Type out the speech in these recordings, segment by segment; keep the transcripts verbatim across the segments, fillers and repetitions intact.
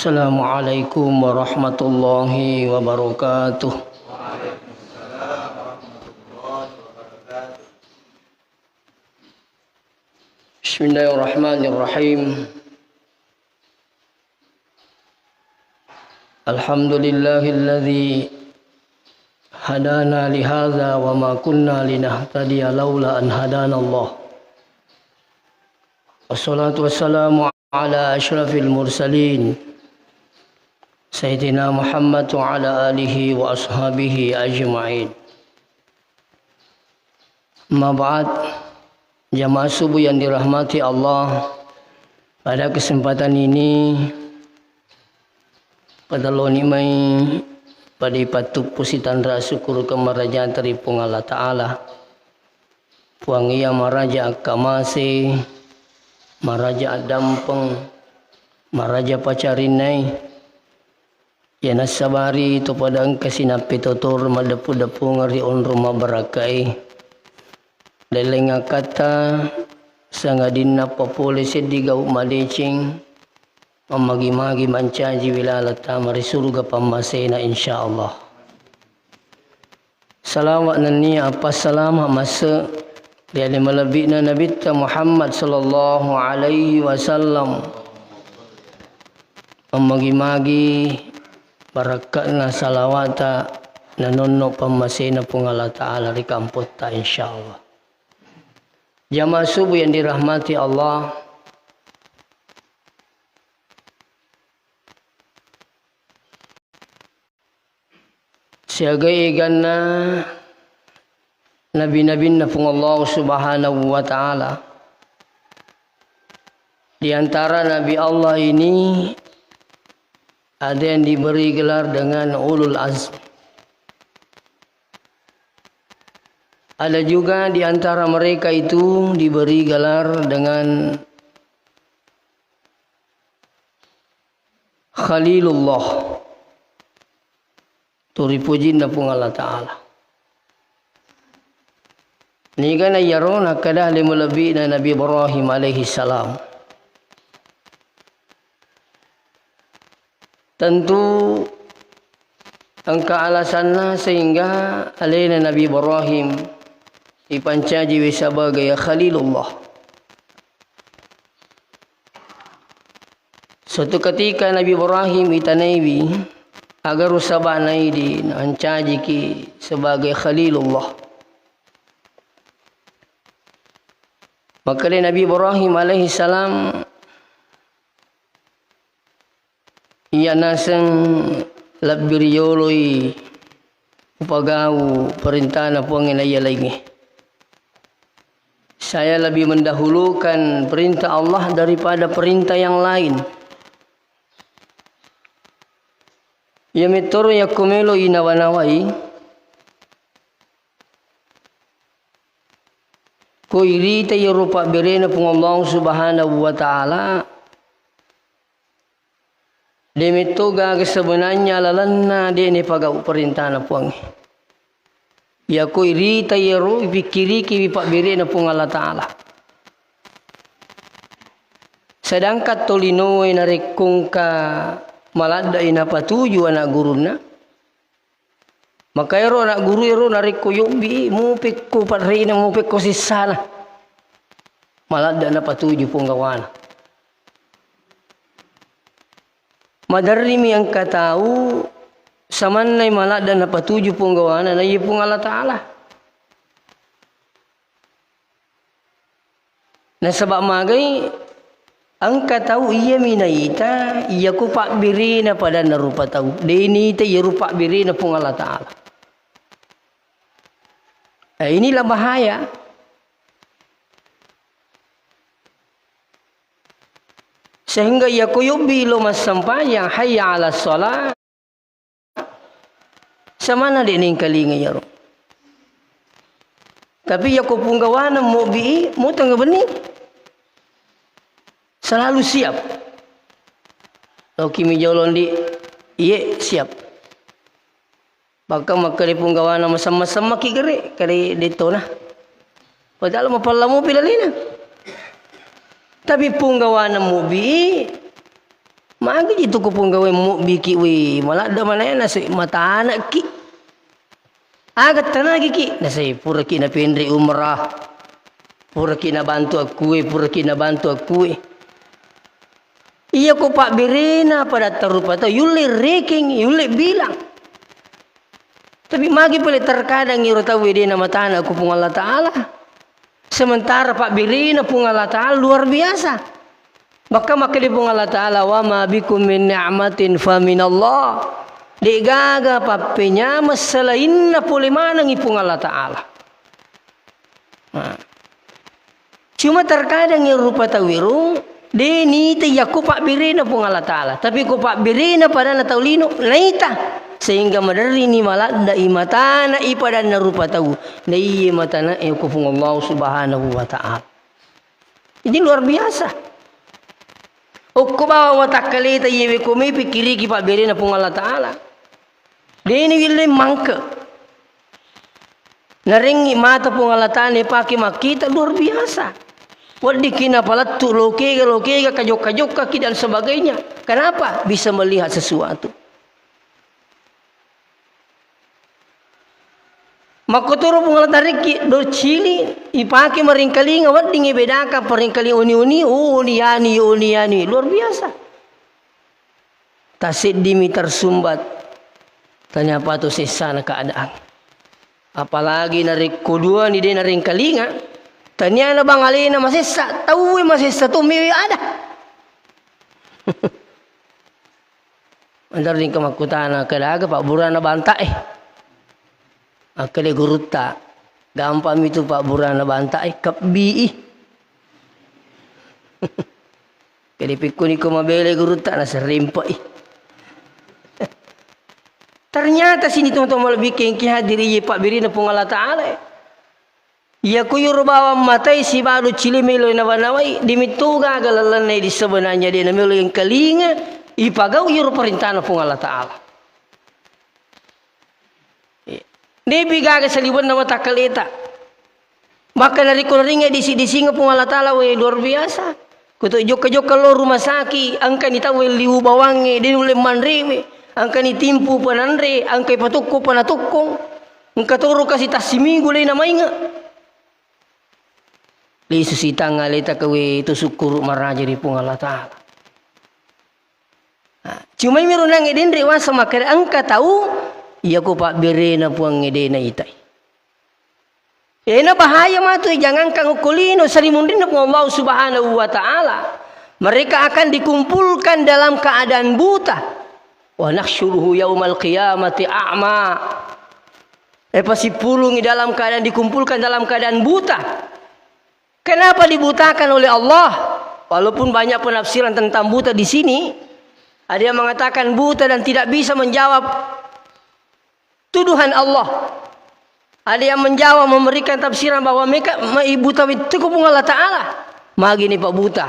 Assalamualaikum warahmatullahi wabarakatuh. Bismillahirrahmanirrahim. Alhamdulillahilladzi hadana lihadza wa ma kunna linahtadiya laula an hadanallah. Wassalatu wassalamu ala asyrafil mursalin, Sayyidina Muhammad wa ala alihi wa ashabihi ajma'in. Amma ba'd, jamaah subuh yang dirahmati Allah, pada kesempatan ini, pada loni mai, pada pattuppu sitanra syukur ke maraja dari Puang Allah Ta'ala. Puang iya maraja akkamase, maraja addampeng, maraja pacarinnai. Iya nassabari to pada engka sinappe totor maddeppu-deppungeng ri onrong mabbarakkae. Lelleng akkatta sangadinna papole seddi gau madeceng, mammagi-magi mancaji wilala tama ri suruga pammasena, insyaallah. Salawat nennia appassalama masse ri ale malebbi'na Nabitta Muhammad sallallahu alaihi wasallam. Mammagi-magi barakka'na salawata nanonno pammasena Puang Allah Ta'ala ri kampotta, insyaallah. Jamaah subuh yang dirahmati Allah, siaga eganna nabi-nabinna Puang Allah Subhanahu wa Ta'ala. Di antara nabi Allah ini ada yang diberi gelar dengan ulul azm. Ada juga di antara mereka itu diberi gelar dengan Khalilullah. Tu ripujinna Puang Allah Ta'ala. Nigana iyaro nakkeda ale malebbi'na Nabi Ibrahim alaihi salam. Tentu engka alasanna sehingga alena Nabi Ibrahim ipancajiwi sebagai Khalilullah. Suatu ketika Nabi Ibrahim itanaiwi, aga ro saba'na idi nancajiki sebagai Khalilullah. Makkeda Nabi Ibrahim alaihi salam, iya naseng lebbi riyoloi upagau perintana Puangnge naiya laingnge. Saya lebih mendahulukan perintah Allah daripada perintah yang lain. Iya mettoro yakko melo inawa-nawai, ko irita iyaro pabberena Puang Allah Subhanahu wa Ta'ala, de metto gaga sebenarnya lalenna de nepagau perintana Puangnge. Iyako irita iyaro ipikkirikiwi pabberena Puang Allah Ta'ala. Sedangkan tolinoe narekko engka maladde'i napatuju anak gurunna, maka ero anak guru ero narekko yobbi mupekko parrena, mupekko sessana, maladde napatuju ponggawana. Maderrimi engka tau samannai maladde napatuju ponggawana naiya Puang Allah Ta'ala. Nasaba magai engka tau iyami naita iyako pabberena padanna rupa tau, de nita iyaro pabberena Puang Allah Ta'ala. Eh, inilah bahaya. Sehingga iyako yobbi lo massempajang, hayya 'alas shalah, samana de nengkalinga iyaro. Tapi iyako punggawana mobbi, mutang benni. Selalu siap. Loki mi jolo ndi, iye siap. Bahkan makkeda punggawana masem-masem maki gere, kade detona. Padahal mapalla mopi lalena. Tapi punggawana mobi, Magi ji tu ko punggawe mubbiki, we, maladda manena se matanaki. Aga tanagiki, nasai puraki napenre umrah, puraki nabantu akkue, puraki nabantu akkue. Iya ko pabberena pada tarupa tau, yulle rekeng, yulle bilang. Tapi magi pole terkadang iro tau de namatana ko Puang Allah Ta'ala. Sementara pabberena Puang Allah Ta'ala luar biasa. Maka makkeda Puang Allah Ta'ala, "Wa ma bikum min ni'matin fa minallah." De'gaga pappenyameng selainna pole manengngi Puang Allah Ta'ala. Nah. Cuma terkadang yang rupa tau ero, de nita yakko pabberena Puang Allah Ta'ala. Tapi ko pabberena padanna tau lino, naita. Sehingga maderrini maladda i matana i padanna rupa tau. Na iye matana e ko Puang Allah Subhanahu wa Ta'ala. Ini luar biasa. Okko bawang watakkaleta iyewe komei pikkiriki pabberena Puang Allah Ta'ala. Deni wille mangke. Narengngi mata Puang Allah Ta'ala ipake makkita, luar biasa. Weddikki napalettu lokega, lokega, kajokka-jokkaki dan sebagainya. Kenapa? Bisa melihat sesuatu. Makkotoro Puang Allah Ta'ala rekki doccili, ipake maringkalinga, wedding ibedakang paringkalinga oni-oni, oh, oni yani, oni yani. Luar biasa. Taseddimi tersumbat. Tanya apa tu sessana keadaan. Apalagi narekko duani de naringkalinga, taniana bang alena masessa, tauwe masessa to mewe ada. Mantarring ke makkutana, "Kedaga pabburana banta'e?" Akkeda gurutta, "Gampang mitu pabburana banta'e, kebbi'i." Kede pikkuni ko mabele gurutta, naserrimpe'i. Ternyata sini teman-teman lebih kengki hadiri ye pabberina Puang Allah Ta'ala. Iya ku yoro bawang matai sibado cili melo nawa-nawai, dimitto gaga lalenna di sebenarnya de namelo engkalinga, ipagau yoro perintahna Puang Allah Ta'ala. Depi gaga saliwenna watakkaleta. Maka narekko naringnge disi-disinga Puang Allah Ta'ala, we, luar biasa. Kutu jokka-jokka lo rumah sakit, engkani tau liwu bawangnge, de nulle manrewe, engkani timpu pananre, engkai patukku panatukkung. Engka toro kasi tassiminggu lena mainge. Lisu sitang aleta kawe tu sukkuru maraja ri Puang Allah Ta'ala. Nah, cuma miro nangnge denre wasa makkeda engka tau, iya ko pabberena Puangnge de naitai. Ena bahaya matu, jangankan okko lino, sarimunrinna Puang Allah Subhanahu wa Ta'ala. Mereka akan dikumpulkan dalam keadaan buta. "Wa nahsyuruhu yaumal qiyamati a'ma." Eh, pasippulungi dalam keadaan, dikumpulkan dalam keadaan buta. Kenapa dibutakan oleh Allah? Walaupun banyak penafsiran tentang buta di sini, ada yang mengatakan buta dan tidak bisa menjawab tuduhan Allah. Ada yang menjawab, memberikan tafsiran bahwa mereka ma-, buta itu Puang Allah Ta'ala. Magi ni Pak buta.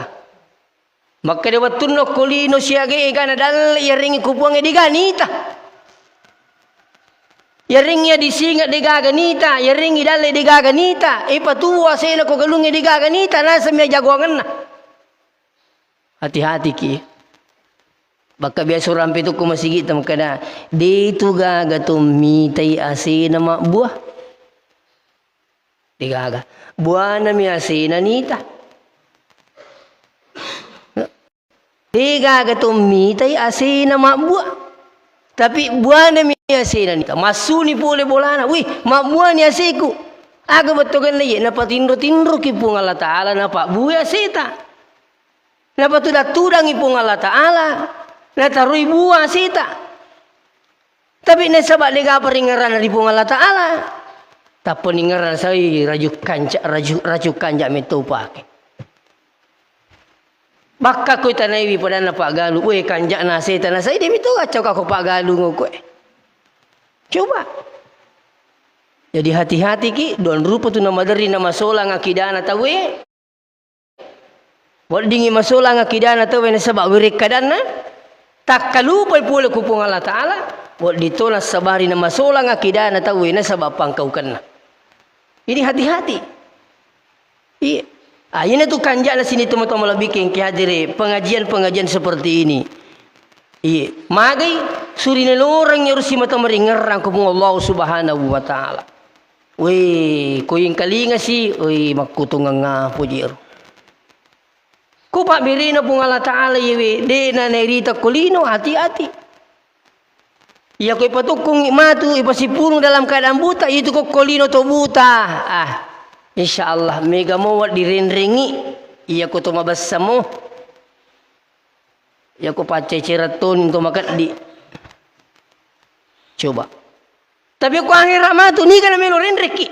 Makkeda wettunna okko lino siaga ega nadalle, yarengngi ku Puangnge degaga nita. Yarengngi adisinga degaga nita, yarengngi dalle degaga nita, ipatuwo asena ko galungnge degaga nita, naseng mi ajagoangenna. Hati-hatiki. Bakka biasa urampe tu ko masigi ta makkeda, de tu gaga to mitai asena mabbua. Degaga. Buanami asena nita. Degaga to mitai asena mabbua. Tapi buanami asena nita. Massuni pole bolana. Wih, mabbuani aseku. Aga bettogenna ye? Napatinro-tinroki Puang Allah Ta'ala, napabbue aseta. Napatuda-tudangi Puang Allah Ta'ala. Nataroi bua aseta. Tapi nasaba degaga paringngerana ri Puang Allah Ta'ala, tappa ningngerana sai raju kanca, raju, raju kanja metto upake. Bakka koi tanaiwi padanna paggalu, we kanjana aseta nasai de metto accau kako paggalu ngokoe. Coba. Jadi hati-hatiki, don rupa tu namaderri namasolang akidana tauwe. Weddingngi masolang akidana tauwe nasaba werekkadanna, takkalupai pole ku Puang Allah Ta'ala, wedding to nassabari namasolang akidana tauwe nasaba pangkaukenna. Ini hati-hati. Iya. Ah, iyana tu kanjana sini teman-teman lebih kengki hadiri pengajian-pengajian seperti ini. Iye, magai suri naloreng ero simata maringerrang ko Puang Allah Subhanahu wa Ta'ala. Wé, ko yengkalingasi, wé, makkutungeng apoji ero. Ko pabbéréna Puang Allah Ta'ala, iye wé, dé'na nairita ko lino, hati-hati. Iya ko ipatukkungngi matu, ipasipulung dalam keadaan buta, itu ko, ko lino to buta. Ah, insya Allah, méga mo dirénréngngi, iya ko to mabessamo. Iya ko paccécéreng toni to makeddi. Coba. Tapi ko ahera matu, niga namélo rénrékki.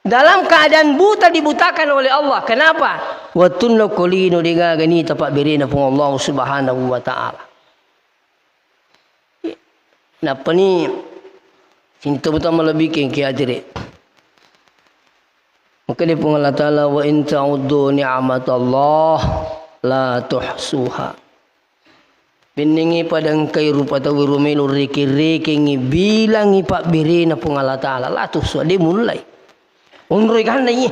Dalam keadaan buta, dibutakan oleh Allah. Kenapa? Wettunna ko lino dé'gaga nita pabbéréna Puang Allah Subhanahu wa Ta'ala. Nappani sinto mutama lebbi kengki adire. Makkeda Puang Allah Ta'ala, "Wa in ta'uddu ni'matallah la tuhsuha." Bennengngi pada engkai rupa tau ero melo rekeng-rekengngi, bilangngi pabbéréna Puang Allah Ta'ala, la tuhsuha, dé mullai. Onroi ganna iye.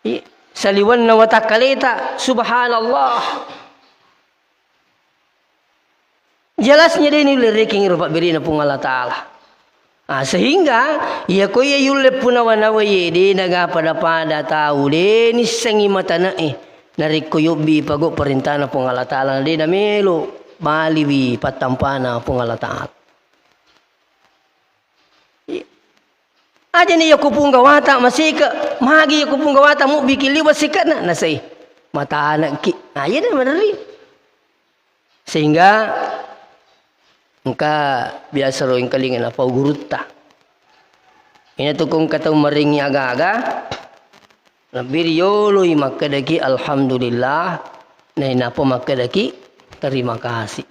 Iye. Saliwenna watakkaleta, subhanallah. Jelasnya dé nulle rékeng ero pabbéréna Puang Allah Ta'ala. Ah, sehingga iya ko iya yulle punawa-nawa iye dé naga pada-pada tau dé nissengngi matane'é narékko yobbi pago paréntana Puang Allah Ta'ala, dé namélo baliwi pattampana Puang Allah Ta'ala. Iya. Ajani iya ko punggawata maseke, magi iya ko punggawata mubbiki liwa seke'na, nasai matane'ki. Nah, iya dé maderri. Sehingga engka biasa ro engkalinga napau gurutta. Ina tu ko engka tau marengngi aga-aga, lebbi riyoloi makkedaki alhamdulillah, nainappa makkedaki terima kasih.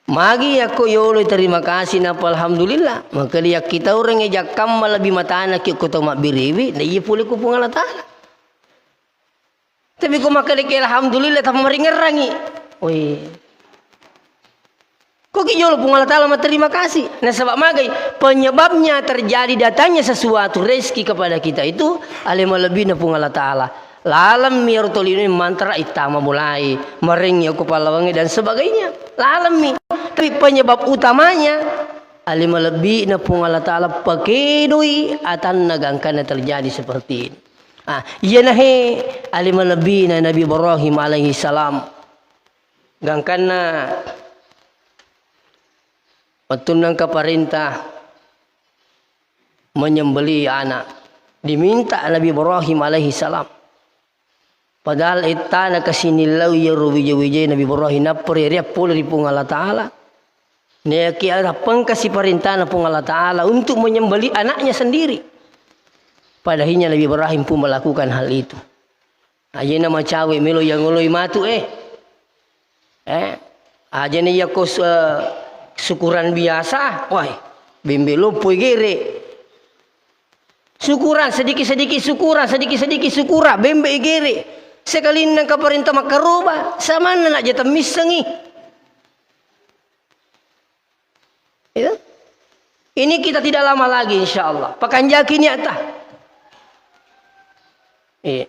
Magi yakko yoloi terima kasih nappa alhamdulillah, makkeda yakkitaurengngi jakkamma lebbi matanaki ko tau mabbirewi, na iya pole ko Puang Allah Ta'ala. Tapi ko makkedaki alhamdulillah, tappa maringerrangi. Woi. Koki jolo Puang Allah Ta'ala materima kasih. Nasaba magai penyebabnya terjadi datangnya sesuatu rezeki kepada kita itu ale malebbina Puang Allah Ta'ala. Lalemmi ero tolino mantara ittama mulai, marengngi okko pallawangnge dan sebagainya. Lalemmi. Tapi penyebab utamanya ale malebbina Puang Allah Ta'ala pakedoi atanna gangkanna terjadi seperti ini. Ah, iyanahe ale malebbina Nabi Ibrahim alaihi salam. Gangkanna wettunna engka parenta menyembelih anak, diminta Nabi Ibrahim alaihi salam. Padahal ettana kasinillau iyaro wija-wijai Nabi Ibrahim, nappa riaria pole ri Puang Allah Ta'ala. Nayaki arappengkasi parentana Puang Allah Ta'ala untuk menyembelih anaknya sendiri. Padahinya Nabi Ibrahim pun melakukan hal itu. Ajena macawe melo yangoloi matu, eh. Eh, ajena yakko su-, eh, syukuran biasa, wah, bembe loppoi gere. Syukuran, sedikit-sedikit syukuran, sedikit-sedikit syukuran, bembe gere. Sekalinna engka parenta makkaroba, samanna nak jatang missengi. Itu. Ini kita tidak lama lagi, insya Allah. Pakanjaki niatta. Iya.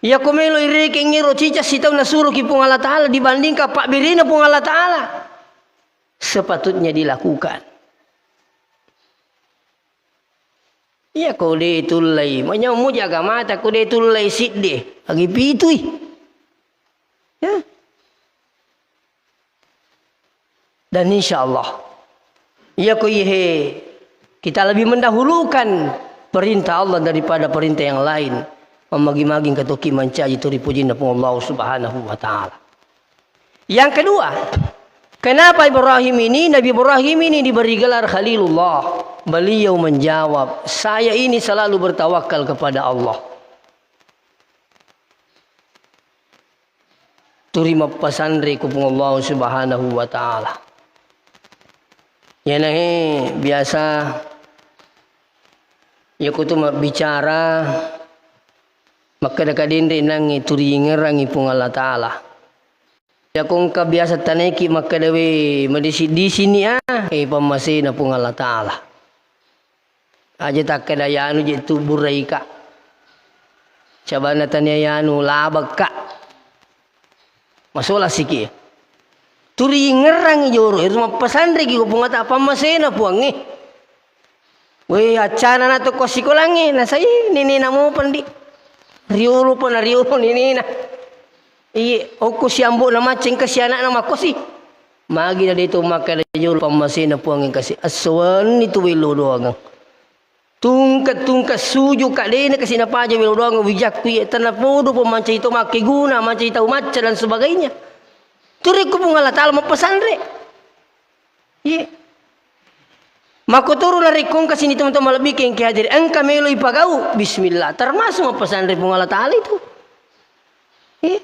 Iya ko melo irekeng ero cicak sitau nasuroki Puang Allah Ta'ala dibandingkan pabbirina Puang Allah Ta'ala. Sepatutnya dilakukan. Iya ko de tullai, manyau muja agamata ko de tullai sidde, agi pitui. Ya. Dan insya Allah, iya ko ihe kita lebih mendahulukan perintah Allah daripada perintah yang lain, mamagi-magi engka toki mancaji tu ripujinna Puang Allah Subhanahu wa Ta'ala. Yang kedua, kenapa Ibrahim ini, Nabi Ibrahim ini diberi gelar Khalilullah? Beliau menjawab, "Saya ini selalu bertawakal kepada Allah." Turi mappasanre ku Puang Allah Subhanahu wa Ta'ala. Iyanahe biasa, iya kutu mabbicara, makkeda kadenre nangnge turi yingerangngi Puang Allah Ta'ala. Iya ko engka biasa tanaiki makkeda, "We, madisi-disini ah," eh, pammasena Puang Allah Ta'ala. Aja takkeda yanu je tu buraika. Cabana tania yanu labakka. Masola siki. Turi ingerrangi joro, itu mappasanreki ko Puang Allah Ta'ala, pammasena Puangnge. Wé, accana na tokko sikolangnge, nasai nenena mopa ndi. Riolo pa na riolo nenena. Iye, okko si ambo'na macca engka si ana'na makkosi. Magi na de to makkeda jolo pammasena Puang engka si. Esso wenni tu wélo doangeng. Tungke-tungke suju ka dena kasi napaja wélo doangeng wijakku iye. Tanapodo pa mancaji to makkeguna, mancaji tau macca dan sebagainya. Turekku Puang Allah Ta'ala mappasanre. Iye. Makkotoro narekko engka sini teman-teman lebih ke engke hadir, engka melo ipagau, bismillah. Termasuk mappasanre Puang Allah Ta'ala itu. Iye.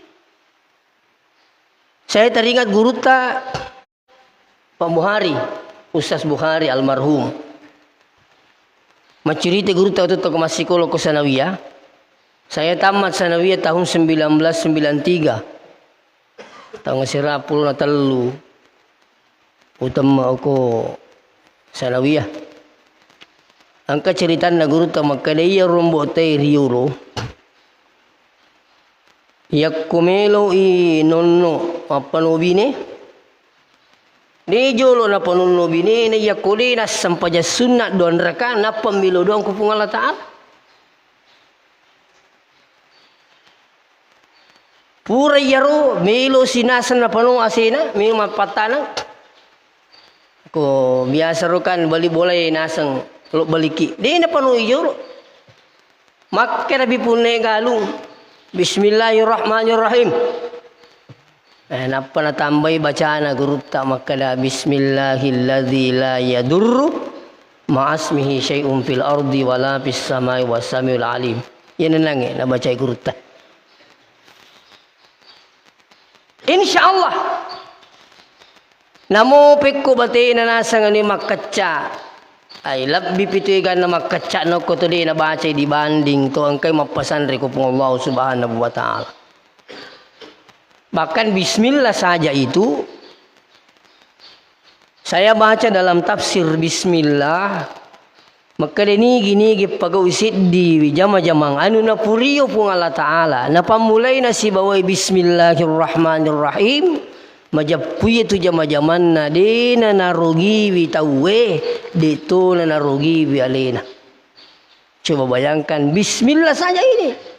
Saya teringat gurutta Pak Buhari, Ustaz Buhari almarhum. Maccurita gurutta waktu toko massikola ko sanawiyah. Saya tamat sanawiyah tahun sembilan belas sembilan tiga. Taung asera pulo na tellu. Utemma oko sanawiyah. Engka ceritanna gurutta makkeda iya rombo te riolo. Yakko melo i nonno mappanobine. De jolo napanonno binena yakko de nassempajang sunna doang raka nappa melo doang ko Puang Allah Ta'ala. Pura iyaro, melo si naseng napano asena, melo mappattaneng. Ko biasa ro kan bali bolae naseng lo baliki. De napano iyaro. Makkeda bi punne galung. Bismillahirrahmanirrahim. Eh, nappa natambai bacana gurutta makkeda, "Bismillahilladzi la yadurru ma'asmihi syai'un fil ardi wala fis samai was samiul alim." Iya nenangnge nabacai gurutta. Insya Allah. Namo pekko batena naseng anu makkecca. Ai, lebbi pitu eganna makkecca nokko to de nabacai dibanding to engkai mappasanre ko Puang Allah Subhanahu wa Ta'ala. Bahkan bismillah saja itu saya baca dalam tafsir bismillah, makkeda nigi-nigi pagau siddiwi jama-jamang anu napurio Puang Allah Ta'ala, napammulai nasibawai bismillahirrahmanirrahim, majeppu itu jama-jamanna, dena narugiwi tauwe, detona narugiwi alena. Coba bayangkan, bismillah saja ini.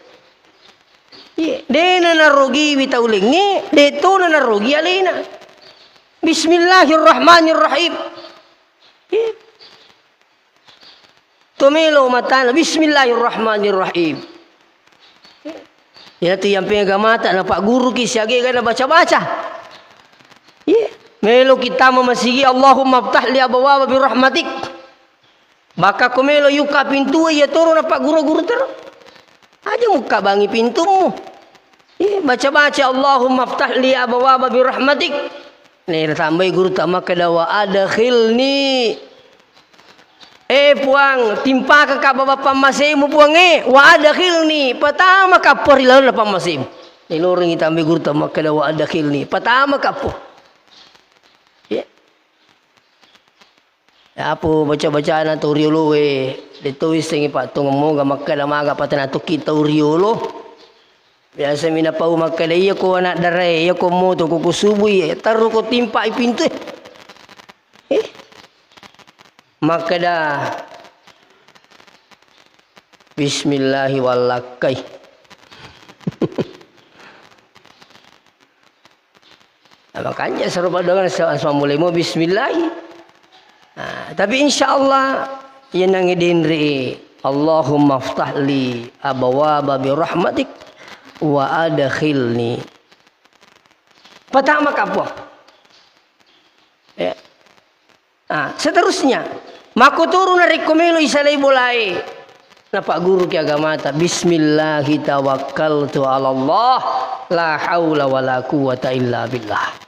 Iya, dena narugiwi tau lengnge, detona narugi alena. Bismillahirrahmanirrahim. Iya. Tomelo matana, bismillahirrahmanirrahim. Iya. Iyatu yang pengagamata napagguruki siaga na baca-baca. Iya. Melo kita masigi, Allahumma ftah li abwaba birahmatik. Baka ko melo yukka pintu, iya toro napagguru-guru tero. Aja mukka bangi pintummu. Iya, baca-baca, "Allahumma ftah li abwaba birahmatik." Nera tambai gurutta makkeda, "Wa adkhilni." Eh, Puang, timpakaka baba pammasemu, Puang, eh. "Wa adkhilni." Patama kappo ri lalenna pammasemu. Nelorengi tambai gurutta makkeda, "Wa adkhilni." Patama kappo. Iya. Yapo baca-bacana tau rioloe, de to wissengngi pattongeng moga makkeda maga patena tokki tau riolo. Biasami napau makkeda, "Iya ko anak darae, iya ko moto ko kusubui, terru ko timpai pintue." Eh. Makkeda, "Bismillahi wallakkai." Nah, makanya serupa dengan se-, semamulaimu bismillahi. Nah, tapi insya Allah, iya nangnge denre, "Allahumma ftah li abwaba bi rahmatik wa adkhilni." Pertama kappo. Ya. Ah, seterusnya, makkotoro narekko melo isalai bolae, napagguruki agamata, "Bismillahi tawakkaltu ala Allah, la haula wala quwwata illa billah."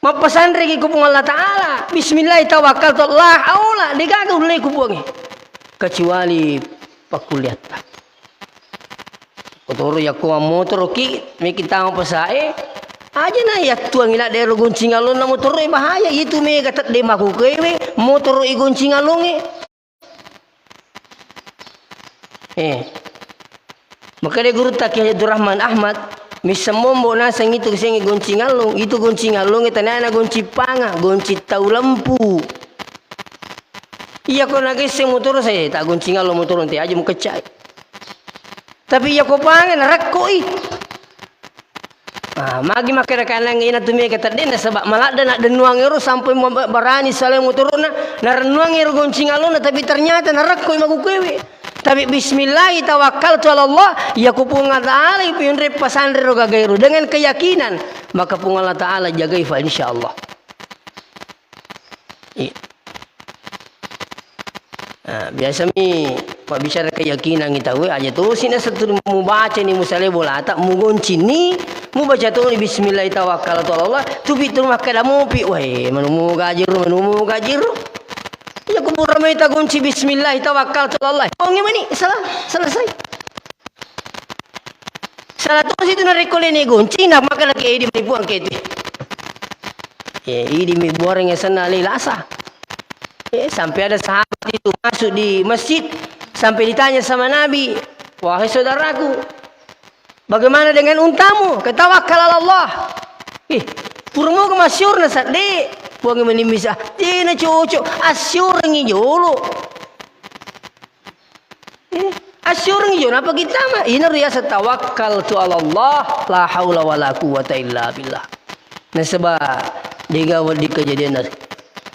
Mappasanreki ku Puang Allah Ta'ala, "Bismillahi tawakkaltu, la haula, degaga ullei ku Puangnge, kecuali pakkulliatta." Kotoro yakko mammotoroki, meki tama pasae, aja na yattuangi ladde ero goncing alonna motoroe bahaya, itu mega tedde makukewe, motoro i goncing alonge. Eh. Makanya gurutta Kiai Abdurrahman Ahmad, Misseng mombo naseng itu, kesengi goncing allong, itu goncing allong, taniana goncing panga, goncing tau lempu. Iya ko nagesseng motoro saya, tak goncing allong motoro, nanti aja mukeccai. Tapi iya ko panga, narekkoi. Ah, magi makkeda kanang ina tu mega tadde, nasaba maladde na dennuang ero sampai mo-, barani salai motorona, narennuang ero goncing allona, tapi ternyata narekkoi magukewe. Tapi bismillah tawakkaltu ala Allah, iya ku Puang Allah Taala ipionre pasanre ro gagaero dengan keyakinan, maka Puang Allah Taala jagai fa insyaallah. I-, ah, biasa mi mabbicara keyakinan i tauwe, aja tosi na setu mubaca ni musalai bolata, mugoncini, mubaca toni bismillah tawakkaltu ala Allah, tu pitu makkeda mopi, wah, manu muga jero, manu muga jero. Iya ku pura mai tagonci bismillah tawakkaltu ala Allah. Onge mani, salah, selesai. Salah tosi tu narekko leni goncina, maka lagi idi mani puang ketu. Eh, idi mi buareng yasenna le lasa. Eh, sampai ada sahabat itu masuk di masjid, sampai ditanya sama Nabi, "Wahai saudaraku, bagaimana dengan untamu?" "Tawakkal ala Allah." Ih, puramo ke masyur na sadde, puang mani misa. Dena cocok, asyurengi jolo. Eh, asyurengi jo, napa kita mah? Ina riasa tawakkaltu ala Allah, la haula wala quwwata illa billah. Nasaba dega wedding kejadian na-,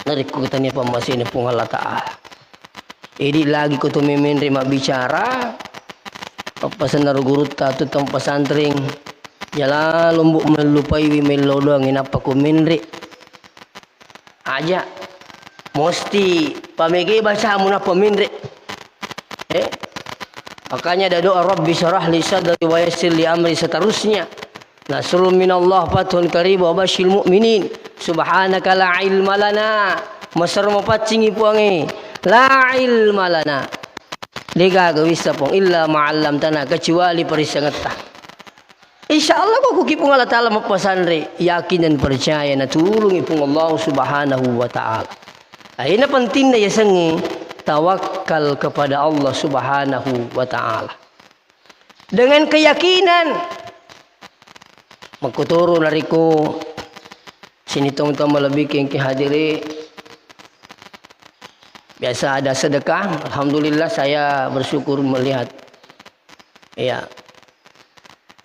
narekko tania pammasena Puang Allah Taala. Idi lagi ko to memenre mabbicara, pappasenna ro gurutta tu tong pesantren, jala lombok mellupaiwi mello doang, inappa ko menre. Aja. Musti pamege bacamu nappa menre. Eh? Makanya ada doa, "Rabbi syrah li sadri wa yassir li amri," seterusnya. "Nasrun minallah, fathun qarib, wa basyiril mu'minin. Subhanaka la ilma lana." Masero mapaccingi puange. La ilma lana. Degaga wissa pong illa ma 'allamtana, kecuali parissengetta. Insya Allah, ko kuki Puang Allah Ta'ala mappasanre, yakin dan percaya natulungi Puang Allah Subhanahu wa Ta'ala. Aina pentingna yasengnge tawakkal kepada Allah Subhanahu wa Ta'ala. Dengan keyakinan, makkuturu narekko sini tong-tong malebbi kengki hadiri, biasa ada sedekah, alhamdulillah saya bersyukur melihat. Iya.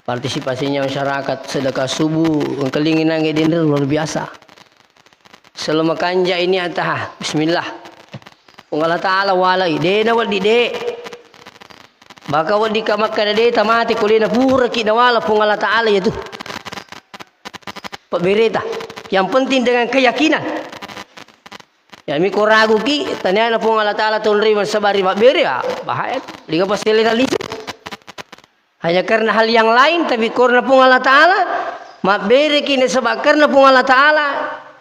Partisipasinya masyarakat, sedekah subuh, engkalingi nange denre luar biasa. Selama kanja ini ataha, bismillah. Puang Allah Ta'ala walai, de na weddi de. Baka weddi ka makkada de tamate ko de na puraki nawala Puang Allah Ta'ala yatu. Pabbereta. Yang penting dengan keyakinan. Ya, mi ko raguki, taniana Puang Allah Ta'ala tonroi massabari mabbere, ya, bahaya tu. Liga passelena lisu. Hanya karena hal yang lain, tapi karena Puang Allah Ta'ala, mabbereki nasaba karena Puang Allah Ta'ala,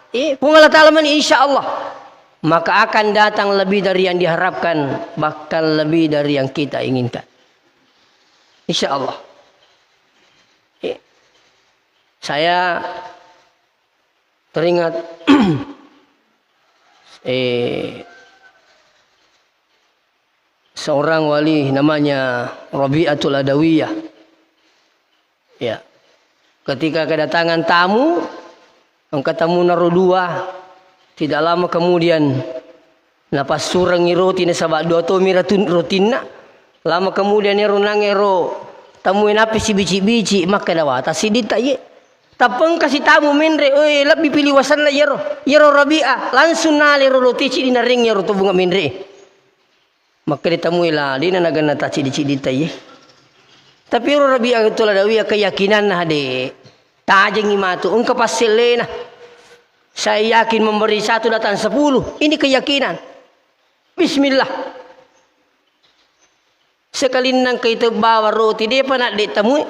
eh, Puang Allah Ta'ala mani, insya Allah, maka akan datang lebih dari yang diharapkan, bahkan lebih dari yang kita inginkan. Insya Allah. Eh, saya teringat, eh, seorang wali namanya Rabi'atul Adawiyah. Ya. Ketika kedatangan tamu, engka tamuna ro dua, tidak lama kemudian napassurengngi roti nasaba dua tomi ratun-, rotinna. Lama kemudian ero nangero tamue nappi sibici-bici, makkeda wata sidditta iye. Tappa engka sitamu menre, oi, lebbi piliwasanna iyaro. Iyaro Rabi'ah, langsung nale ro roti cidi narengngi ero to bunga menre. Makkeda tamue la, dena naganna tacidi-cidi taiye. Tapi ero Rabi'atul Adawiyah keyakinanna hade, tajengi matu, engka passellena. Saya yakin memberi satu datang sepuluh. Ini keyakinan. Bismillah. Sekalinna engka ite bawa roti, depa nadde tamue.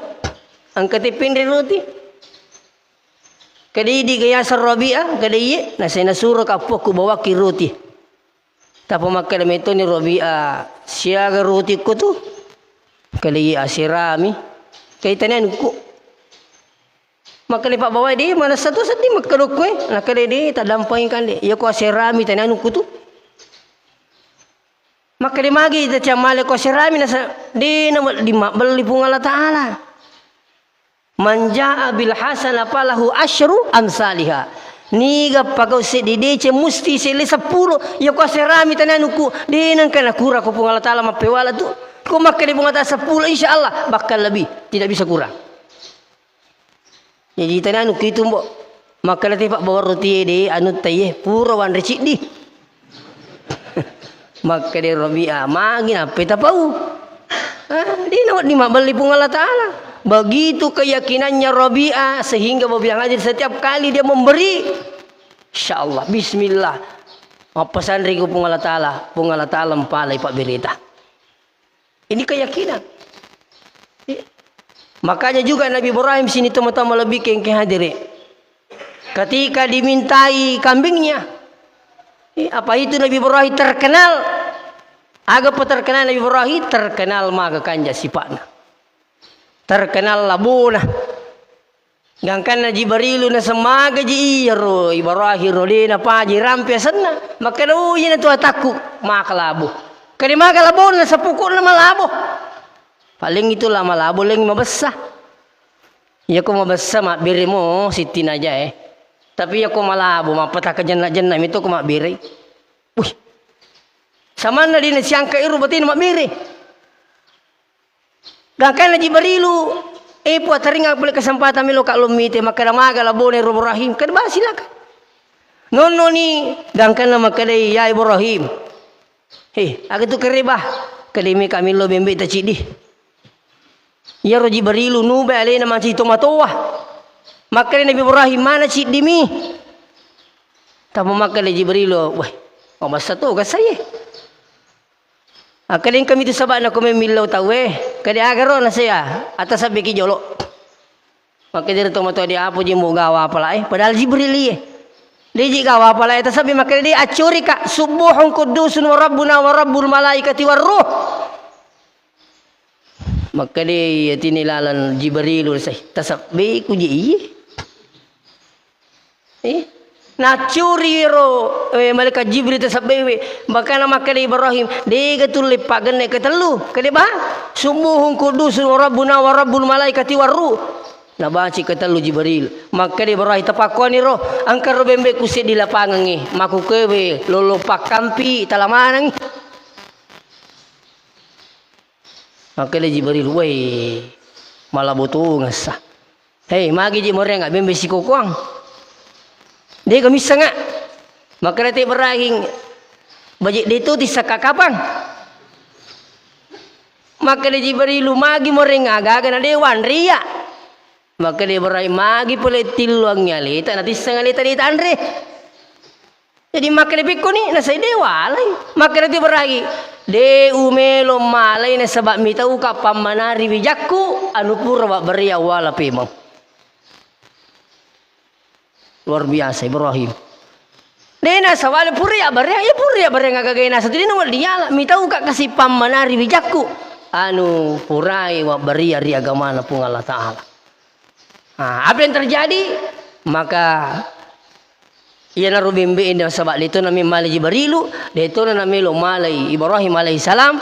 Engka te penre roti. Kede idi ga yaseng Rabi'ah, kede iye, nasai nasuro kappuakku bawakki roti. Tappa makkeda metoni Rabi'ah, siaga rotikku tu? Kede iye, aserami. Kaitani anukku. Makkeda pabbawai de, manessa to seddi makkedokku e. Nakkeda de, taddampengeng kande. Iya ko aserami tani anukku tu. Makkeda magi tacamale ko aserami nasa de na wedding mabbelli Puang Allah Ta'ala. "Man jaa bil hasanah falahu asyru amsaliha." Niga pagau seddi deceng musti selle seppulo. Iya ko aserami tani anukku, de nengka nakurako Puang Allah Taala mappewala tu. Ko makkeda Puang Allah Taala seppulo, insya Allah bakal lebih, tidak bisa kurang. Jadi tani anukku itu, Mbok. Makkeda te, Pak, bawa roti de anu taiye, pura wanre ciddi. Makkeda Rabi'ah, "Magi nappa tapau?" Ah, dina wedding mabbelli Puang Allah Taala. Begitu keyakinannya Rabi'ah, sehingga Bapak yang hadir, setiap kali dia memberi, insya Allah, bismillah, mappasanri ku Puang Allah Taala, Puang Allah Taala mpalai pabberita. Ini keyakinan. Iya. Makanya juga Nabi Ibrahim sini teman-teman lebih kengke hadiri. Ketika dimintai kambingnya, eh, apa itu Nabi Ibrahim terkenal? Aga pa terkenal Nabi Ibrahim? Terkenal maga kanja sipa'na. Terkenal labona. Gangkanna Jibrilu nasemaga ji iyaro Ibrahim ro de napaji rampe asenna. Makkeda, "Oh, iyana tu atakku, maka labo." Kade maga labona, sapuku'na malabo. Paling itu la malabo, leng mabessa. Iya ko mabessa mabbere mo sittina aja, eh. Tapi iya ko malabo, mappataka jenna-jenna mito ko mabbere. Wih. Samanna dina siangka iru batena mabbere. Gangkanna Jibrilu, "Eh, Puang, taringa pole kesempatan melo ka lo mite, makkeda maga labona ro Ibrahim." Kade, "Bah, silakan." Nonnoni gangkanna makkedai, "Ya Ibrahim." "He, aga tu kere, Bah?" Kade, "Meka millau bembe ta ciddi." Iyaro Jibrilu nubai alena mancaji tomatoa. Makkeda Nabi Ibrahim, "Mana ciddimi?" Tappa makkeda Jibrilu, "Weh, mabessa to gasaye." Akkeda, "Engkami tu saba'na ko memillau tauwe." Kade, "Agaro nasea, atasabbi ki jolo." Makkeda ri tomatoa, "De apo je mu gawa apalae?" Padahal Jibril iye. "De ji gawa apalae, tasabbi." Makkeda, "De accori ka, subbuhun quddusun wa rabbuna wa rabbul malaikati war ruh." Makkeda iyatini lalang Jibrilu, "Sai, tasabbi ku je iye." Eh, naccuri ro, eh, malaikat Jibril tasabbewe, makana makkeda Ibrahim, "Dega tulle pagenne ketellu." Kade, "Bah, subbuhun quddusun wa rabbuna wa rabbul malaikati war ruh." Nabaci ketellu Jibril. Makkeda Ibrahim, "Tapakkuani ro, engka ro bembeku seddi lapangengnge, makukewe lolo pakkampi talamaneng." Makkeda Jibril, "Woi, malabo tongessa. Hei, magi je morenga bembe sikokoang? Dega missanga." Makkeda te Ibrahim, "Baje de to tissakka kapang." Makkeda Jibrilu, "Magi morenga agaga na de wanria?" Makkeda Ibrahim, "Magi pole tilluangngi aleta, natisseng aleta de tanre." Jadi makkeda pekkoni, nasai de walai. Makkeda tu Ibrahim, "De umelo malai nasaba mitauka pammanari wijakku, anu pura wabbaria wala pemeng." Luar biasa Ibrahim. De nasawale pura ya baria, ya pura ya baria ngagagai nasa tu de nawedding yala, mitauka kasi pammanari wijakku, anu purai wabbaria ri agamana Puang Allah Taala. Ah, apa yang terjadi? Maka iyanaro bembe'e nasaba de tona memmalai Jibrilu, de tona namelo malai Ibrahim alaihissalam.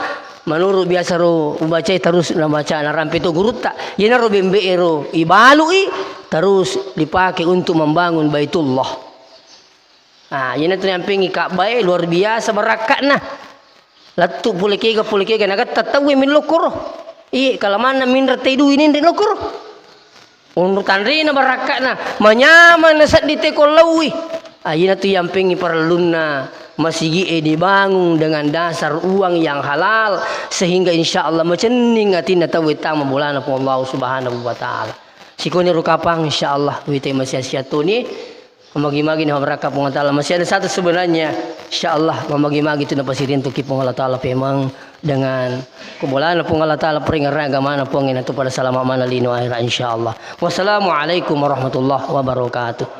Menurut biasa ro ubacai terus nabaca narampe to gurutta. Iyanaro bembe'e ro ibalui terus dipakai untuk membangun Baitullah. Ah, iyanatu yampengngi Ka'bae luar biasa barakka'na. Lettu pole kega, pole kega, nagatta tauwe millau koro. Iye, kalamanna minreng tai dui ninreng lao koro. Onro tanrena barakka'na, manyameng nasedding te ko laui. Ah, iyanatu yampengngi parellunna masigi'e dibangun dengan dasar uang yang halal, sehingga insya Allah macenning atinna tauwe tama bolana Puang Allah Subhanahu wa Ta'ala. Sikoniro kapang, insya Allah, wite masia-sia toni. Magi-magi na mabarakka Puang Taala. Masih ada satu sebenarnya, insya Allah, mamagi-magi tu napasirintuki Puang Allah Taala pemang dengan kubolana Puang Allah Taala, peringerang agamana Puang, inatu pada salama mana lino akhirat, insya Allah. Wassalamualaikum warahmatullahi wabarakatuh.